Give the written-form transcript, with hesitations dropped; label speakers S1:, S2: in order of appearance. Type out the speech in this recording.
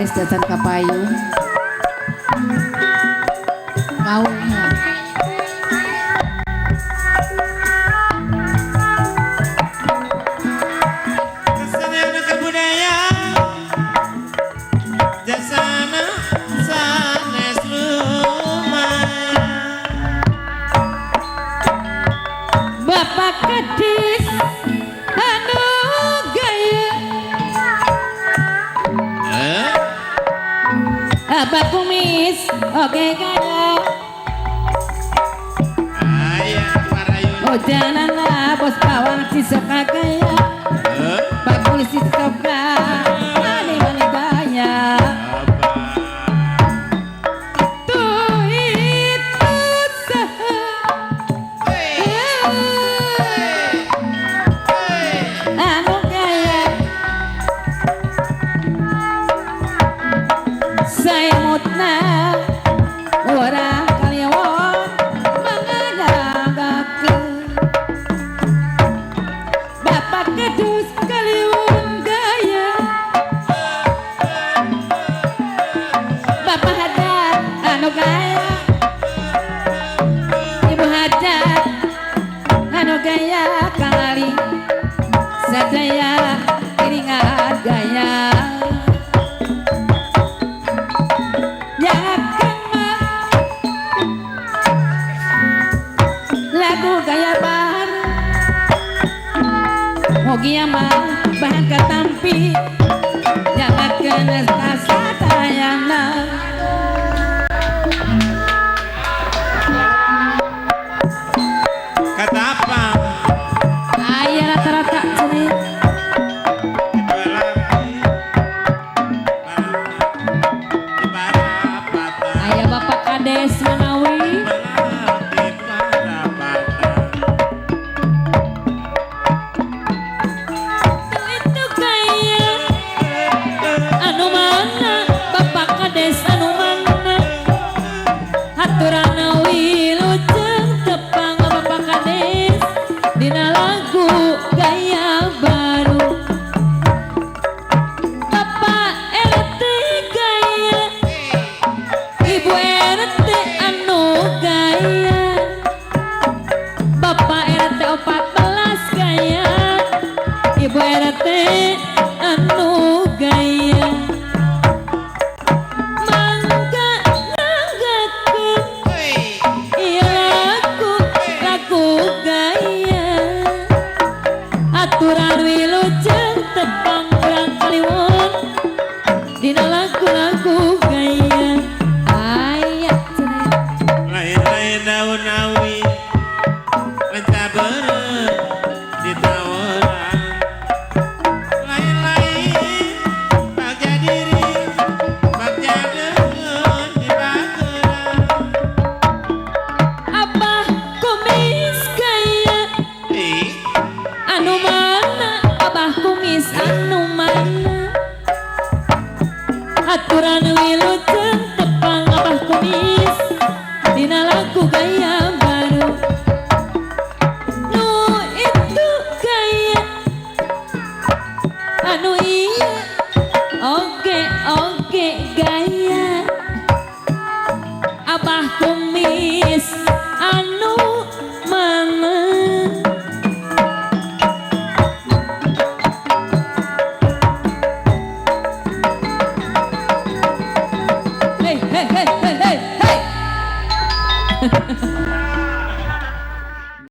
S1: Kades Dasan Kapayun. Kau Bapak Kadis anu gaya, Abah Kumis oke gaya, Ojanana bos bawang cisoka gaya, Pak Polisi cisoka mani mani gaya. Tuh itu saha anu gaya, saemutna urang Kaliwon manganyanggakeun. Bapak Kadus Kaliwon gaya, Bapak Haddad anu gaya, Ibu Haddad anu gaya, Kang Ali sadaya iringan gaya. Yakin mah lagu gaya baru, mugia mah bahan katampi, jangan sadayana.
S2: Kata apa?
S1: Aya rata-rata cenah. Aya Bapak Kades Manawi. Itu gaya anu mana Bapak Kades anu mana, haturana wilujeng tepang Bapak Kades dina lagu gaya baru. Bapak RT gaya, Ibu RT anu gaya, Bapak RT 14 gaya, Ibu RT anu gaya. Mangga nanggakeun ieu lagu lagu gaya, aturan wilujeng tepang urang Kaliwon dina lagu-lagu gaya. Aya cenah.
S2: Lain-lain daun awi lenca beureum ditaweran, lain-lain bagja diri bagja deungeun dibageran.
S1: Abah Kumis gaya anu mana, Abah Kumis anu mana, aturan wilujeng tepang Abah Kumis dina lagu gaya.